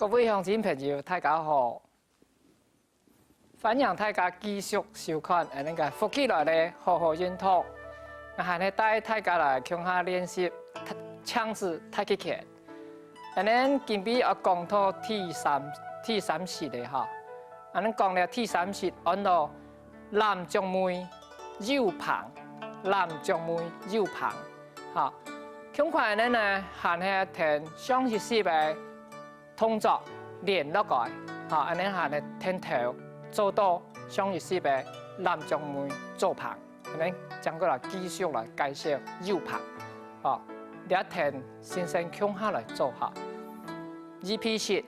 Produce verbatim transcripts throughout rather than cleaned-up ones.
各位鄉親朋友，大家好！歡迎大家繼續收看𠊎等个福氣來了，好好運動。𠊎還係帶大家來共下練習正子太極拳。𠊎等今晡日愛講到第三第三式了哈。𠊎等講了第三式，安到攬腳尾、右挷，攬腳尾、右挷。哈，共款个呢，還係跈上一式个動作連落來，哈，恁樣還係跈頭做到上一式个攬腳尾左挷，恁樣正過來繼續來介紹右挷，哈，這跈先生共下來做哈。一P式，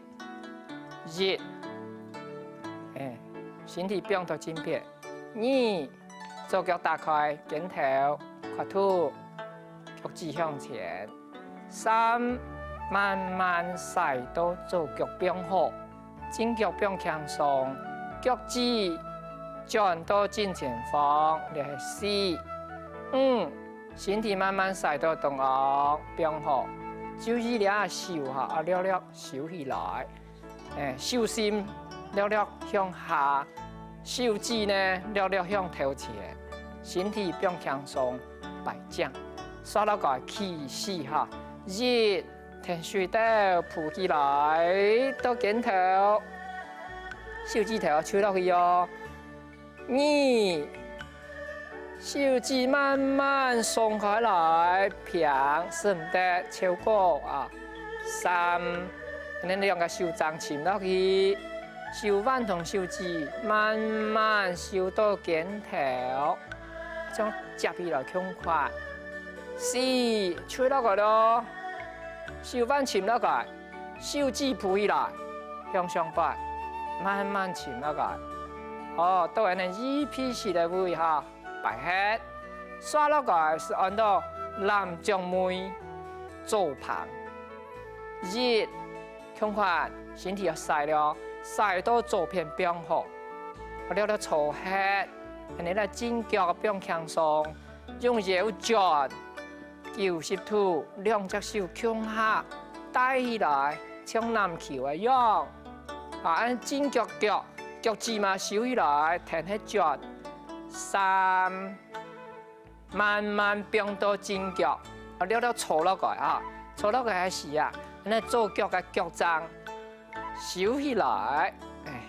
一，哎，身體放到正片，二， 左腳打開，肩頭、闊肚，腳趾向前。三，慢慢徙到左腳放好，正腳放輕鬆，腳趾轉到正前方，這係四。五，身體慢慢徙到中央，放好，注意這手哈，啊，略略收起來。 哎，手心略略向下，手指呢略略向頭前，身體放輕鬆，擺正。紲落來起勢哈，一，跈水斗浮起來，到肩頭，手指頭垂落去哦。 二，手指慢慢鬆開來，平，使毋得超過啊。三，恁樣兩个手掌沉落去，手腕同手指慢慢收到肩頭，像接起來共款。四，垂落來咯，手腕沉落來， 手指浮起來，向上擺，慢慢沉落來。哦，到恁樣一P式个位哈，擺忒。紲落來係安到攬腳尾左挷。一，共款，身體愛徙了，徙到左片放好。略略坐忒，恁樣來正腳放輕鬆，用腰轉 九十度，兩隻手共下帶起來，像籃球个樣。啊，恁正腳腳，腳趾嘛收起來，跈忒轉。三，慢慢放到正腳，啊，略略坐落來啊，坐落來个時啊，恁樣左腳个腳踭 收起來，哎，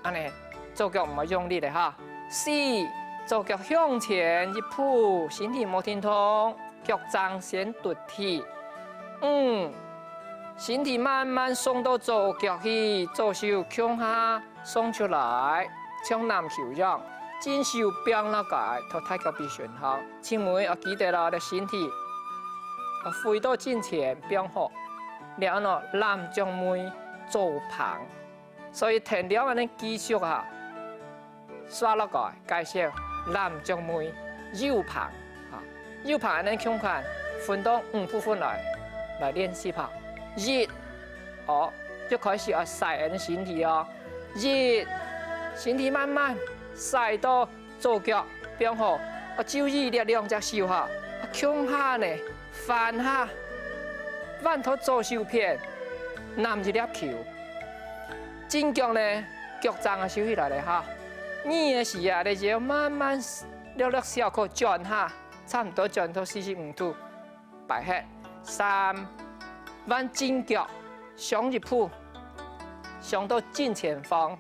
恁樣，左腳毋好用力个哈。四，左腳向前一步，身體無停動，腳踭先突起。五，身體慢慢送到左腳去，左手共下送出來，像籃球樣，正手放落來，同大腳比順行。盡尾愛記得啦，你身體愛回到正前放好。 了後呢，攬腳尾左挷。所以跈兩恁樣繼續哈，紲落來介紹攬腳尾右挷。哈，右挷恁樣共款，分到五部分來，來練習哈。一，哦，就開始愛徙恁樣身體哦。一，身體慢慢徙到 左腳放好，啊，注意這兩隻手哈，啊，共下呢，翻下，換到左手片，揇一粒球。正腳呢，腳踭啊收起來了哈。二个時啊，你就慢慢略略小可轉下，差毋多轉到四十五度，擺忒。三，換正腳，上一步，上到正前方。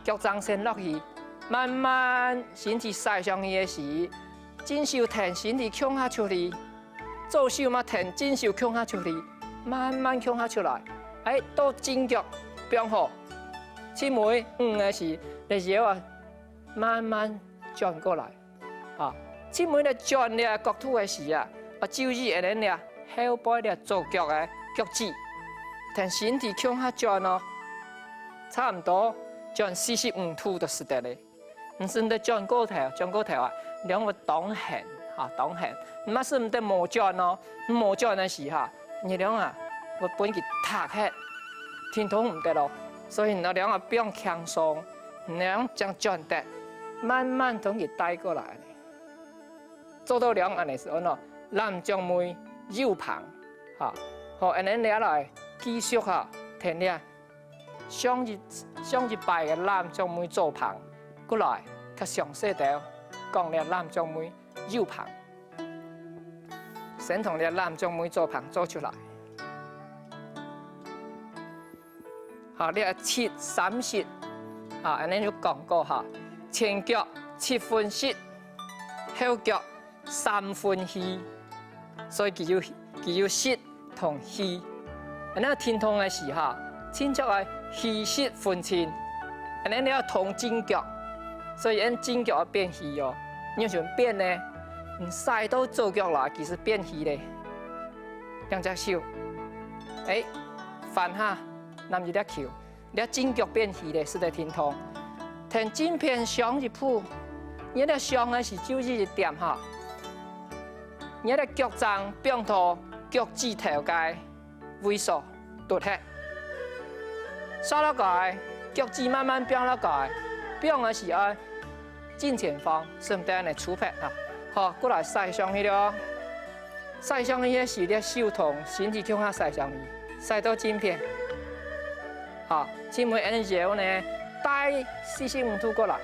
腳踭先落去，慢慢身體徙上去个時，正手跈身體共下出去，左手嘛跈正手共下出去，慢慢共下出來。哎，到正腳放好，盡尾五个時，你腰啊慢慢轉過來。 啊，盡尾咧轉這角度个時啊，啊，注意恁樣這後背這左腳个腳趾，跈身體共下轉哦，差毋多轉四十五度就使得咧。毋使得轉過頭，轉過頭啊，兩个當絚，啊，當絚。毋係使毋得無轉哦，無轉个時哈，你兩啊，會分佢䌈忒，停動毋得咯。所以你兩啊放輕鬆，你兩正轉得，慢慢同佢帶過來。 做到兩恁樣係安到攬腳尾右挷，哈，好，恁樣這來繼續哈，現這上一上一擺个攬腳妹做挷，過來較詳細兜講這攬腳妹搝挷。先同這攬腳妹做挷做出來。好，這七三十，好，恁樣就講過哈，前腳七分十，後腳三分虛，所以佢有佢有十同虛。恁樣停動个時哈，親像愛虛實分清。恁樣你愛動正腳，所以恁正腳愛變虛哦。你仰般變呢？你徙到左腳來，其實變虛咧。兩隻手，欸，翻下，攬一粒球。 這正腳變虛咧，使得停動。跈正片上一步，你這上个時注意一點哈，你這腳踭放到腳趾頭个位所，突忒。紲落來，腳趾慢慢放落來，放个時愛正前方，使毋得恁樣出撇哈。好，過來徙上去了。 徙上去个時，這手同身體共下徙上去，徙到正片。好，盡尾恁樣腰呢，帶四十五度過來。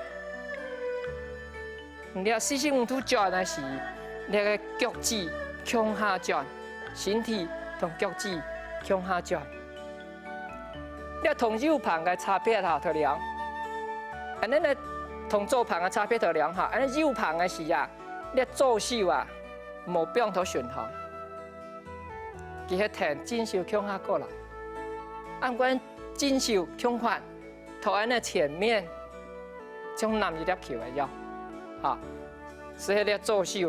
你這四十五度轉个時，你个腳趾共下轉，身體同腳趾共下轉。這同右挷个差別哈，頭兩。恁樣呢，同左挷个差別頭兩哈，恁樣右挷个時啊，這左手啊， 無放到脣項，佢係跈正手共下過來。恁樣正手共款，頭恁樣前面，像攬一粒球个樣，哈，使係這左手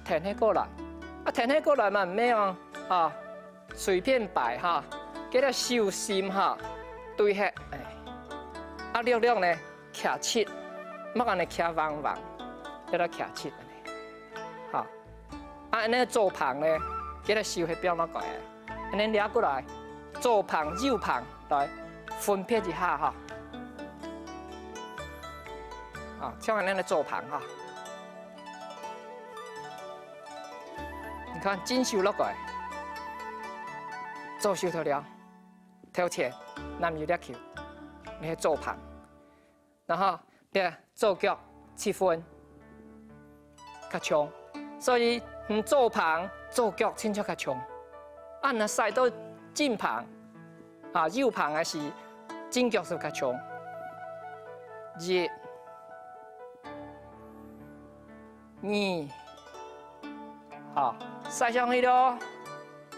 跈係過來。啊，跈係過來嘛，毋係哦，啊，隨便擺哈，該隻手心哈，對係，欸，啊，略略呢，徛直，莫恁樣徛橫橫，叫做徛直恁樣，哈。 啊，恁樣左挷呢，佢个手係放落來个，恁樣掠過來，左挷、右挷來分別一下哈。啊，像恁樣个左挷哈。你看，正手落來，左手頭了，頭前，攬有粒球，你係左挷。 然後，這左腳七分較重，所以你左挷左腳親像較重。啊，若徙到正挷，啊，右挷个時，正腳就較重。一、二， 好，徙上去咯。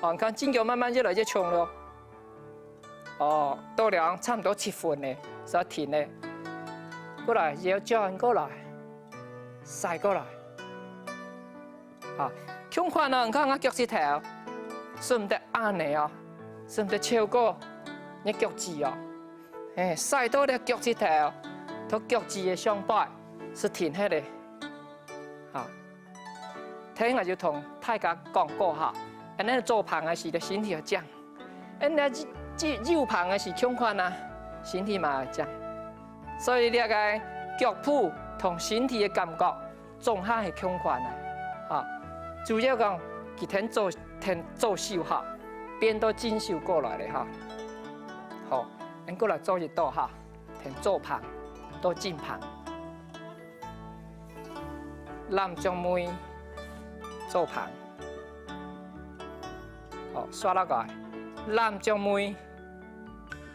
哦，你看正腳慢慢越來越重咯。哦，到了差毋多七分咧，就愛停咧。過來，腰轉過來，徙過來。啊，共款哦，你看𠊎腳趾頭，使毋得恁樣哦，使毋得超過你腳趾哦。嘿，徙到你腳趾頭，同腳趾个相擺，就停忒咧。 哈，頭先𠊎就同大家講過哈，恁樣左挷个時，就身體愛正；恁樣右右挷个時，共款啊，身體嘛愛正。所以這个腳步同身體个感覺，總下係共款啊。哈，主要講佢跈左跈左手哈，變到正手過來咧哈。好，𠊎過來做一到哈，跈左挷到正挷。 攬腳妹，左挷。好，紲落來，攬腳妹，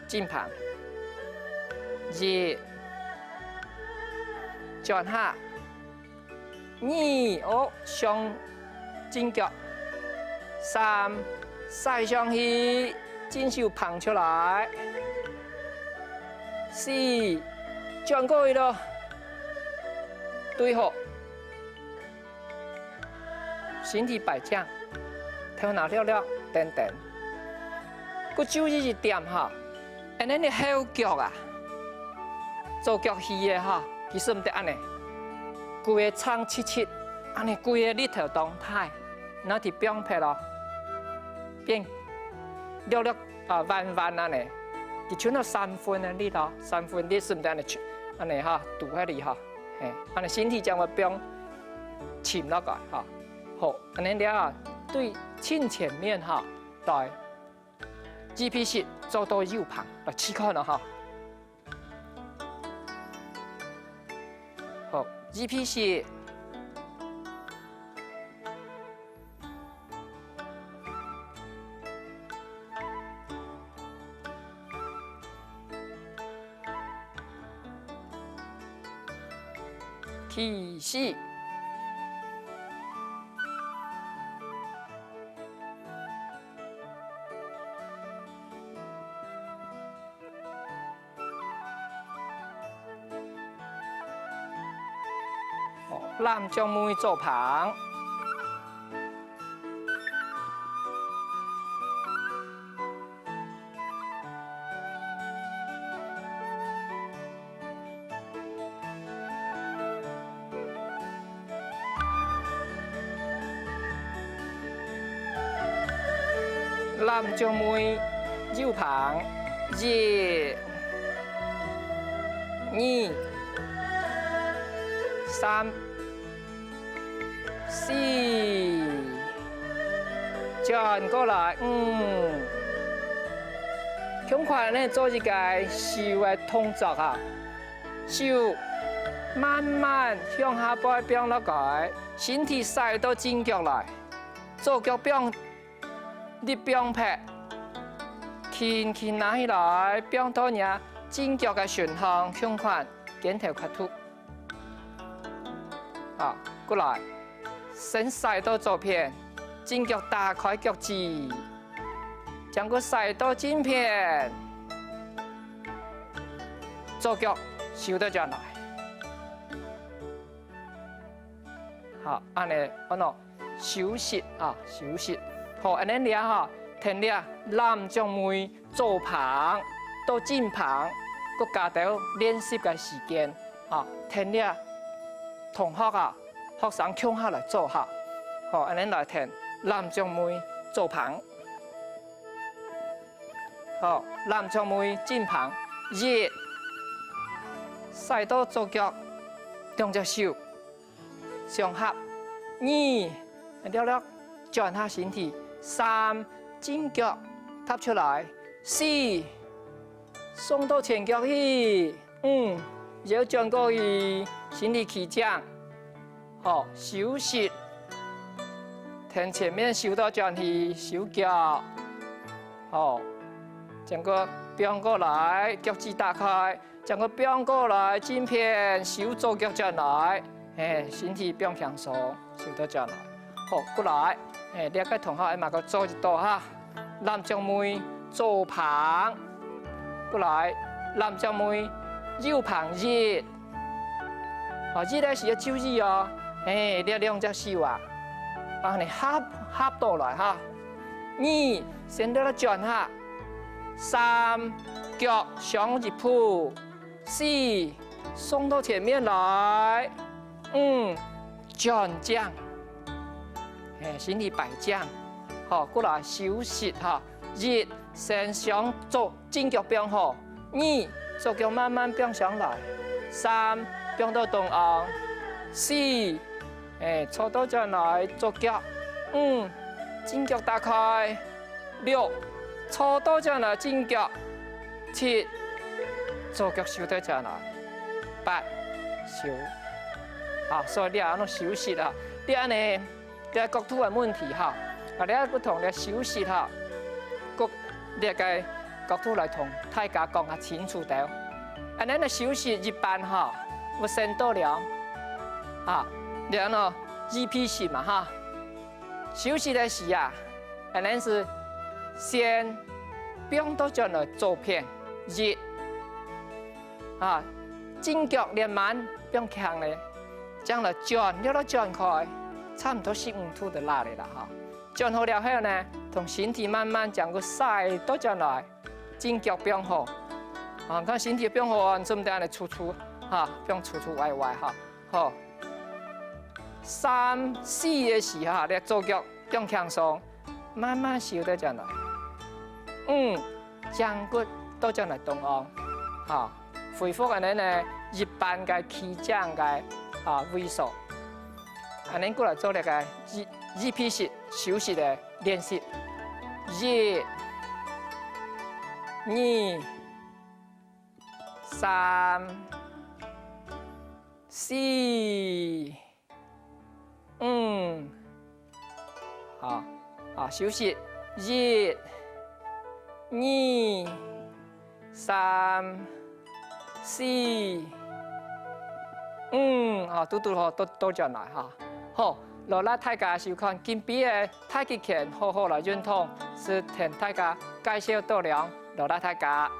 正挷。一，轉下。二，哦，上正腳。三，徙上去，正手挷出來。四，轉過去咯。 對好。身體擺正，頭那略略顛顛。過注意一點哈，恁樣你後腳啊，左腳虛个哈，佢使毋得恁樣，歸个撐直直，恁樣歸个力頭當大，那就放撇咯，變略略啊彎彎恁樣，佢就拿三分个力咯，三分力使毋得恁樣，恁樣哈，堵下去哈。 嘿，恁樣身體正會放沉落來哈。好，恁樣了啊，對正前面哈，來， ，E P C做到右旁，來試看哦哈。好，E P C。 第四。 哦，攬腳尾做旁。 攬腳尾，右旁，一、二、三、四，轉過來，五。共款呢做一個收个動作哈。手慢慢向下背放落來，身體徙到正腳來，左腳放 力放忒，輕輕拿起來，放到若正腳个脣項，共款肩頭闊度。好，過來，先徙到左片，正腳打開腳趾，將佢徙到正片，左腳收到轉來。 好，恁呢，安到收息啊，收息。好，恁呢這下，跈這攬腳尾左旁到正旁，各加兜練習个時間。啊，跈這同學啊，學生共下來做哈。好，恁呢來跈攬腳尾左旁。 好，攬腳尾正旁，一，徙到左腳，兩隻手相合，二，略略轉下身體，三，正腳踏出來，四，送到前腳去，五，腰轉過去，身體企正。 好，收息。跈前面收到轉去，收腳。好，將佢放過來，腳趾打開，將佢放過來，正片收左腳轉來，嘿，身體放輕鬆，收到轉來。好，過來，嘿，這個同學還嘛个做一到哈。 攬腳尾左旁，過來，攬腳尾右旁一。好，一个時要注意哦，嘿，這兩隻手啊，啊，你合，合到來哈。二，先在這轉下。三，腳向一步。 四，送到前面來。五，轉正。嘿，身體擺正。好，過來收息哈。一，先向左正腳放好。二，左腳慢慢放上來。三，放到中央。四，哎，坐倒轉來，左腳。五，正腳打開。 六，坐倒轉來正腳。七，左腳收倒轉來。八，收。好，所以這恁樣收息啊，這恁樣，這角度个問題哈，啊，這不同个收息哈，各這個角度來同大家講較清楚兜。恁樣个收息一般哈，會先到了，啊，這樣呢，E P息嘛哈，收息个時啊， 恁樣係先放倒轉來左片，一，啊，正腳練慢放輕咧，將來轉，略略轉開，差毋多十五度就罅咧啦哈。轉好了後呢，同身體慢慢將佢徙倒轉來，正腳放好。啊，看身體放好，做毋得恁樣粗粗，哈，放粗粗歪歪哈。好，三四个時哈，你左腳放輕鬆， 慢慢收倒轉來。五，正骨倒轉來中央，哈，恢復恁樣呢，一般个企正个，啊，位所。恁樣過來做這個E，E P息，收息个練習。一，二、三、四、五。好，好，休息。一、二、三、四、五。好，嘟嘟好，倒，倒轉來哈。好，勞力大家收看，今晡日个太極拳好好來運動，係同大家介紹到這，勞力大家。